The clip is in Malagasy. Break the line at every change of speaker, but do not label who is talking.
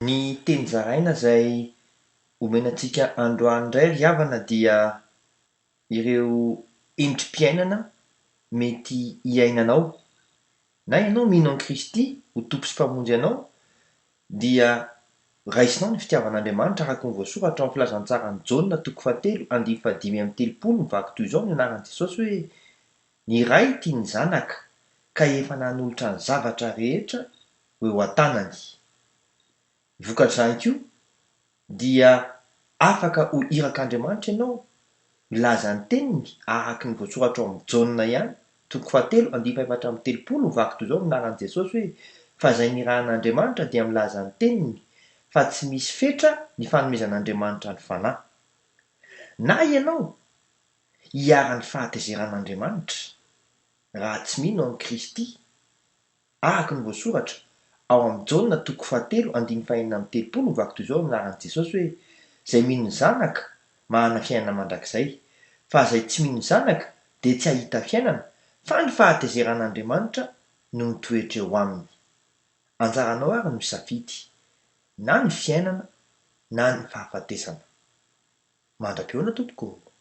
Ny teny zaraina izay omena antsika androany indray ry havana dia ireo endri-piainana mety hiainanao. Na ianao mino an'i Kristy ho Tompo sy Mpamonjy anao dia raisinao ny fitiavan'Andriamanitra araka ny voasoratra ao amin'ny filazantsaran'i Jaona toko fahatelo andininy fahadimy amby telopolo mivaky toy izao ny anaran'i Jesosy hoe Ny Ray tia ny Zanaka ka efa nanolotra ny zavatra rehetra ho eo an-tanany. Vokatr'izany koa dia afaka ho irak'Andriamanitra ianao milaza ny teniny araka ny voasoratra ao amin'ny Jaona ihany, toko fahatelo, andininy fahefatra amby telopolo, mivaky toy izao amin'ny anaran'i Jesosy hoe, Fa izay nirahan'Andriamanitra dia milaza ny teniny, fa tsy misy fetra ny fanomezan'Andriamanitra ny Fanahy. Na ianao hiharan'ny fahatezeran'Andriamanitra raha tsy mino an'i Kristy, Araka ny voasoratra ao amin'ny Jaona toko fahatelo andininy fahenina amby telopolo mivaky toy izao amin'ny anaran'i Jesosy hoe, Izay mino ny Zanaka manana fiainana mandrakizay, fa izay tsy mino ny Zanaka dia tsy hahita fiainana, fa ny fahatezeran'Andriamanitra no mitoetra eo aminy. Anjaranao ary ny misafidy, na ny fiainana na ny fahafatesana. Mandra-pihaona tompoko ô!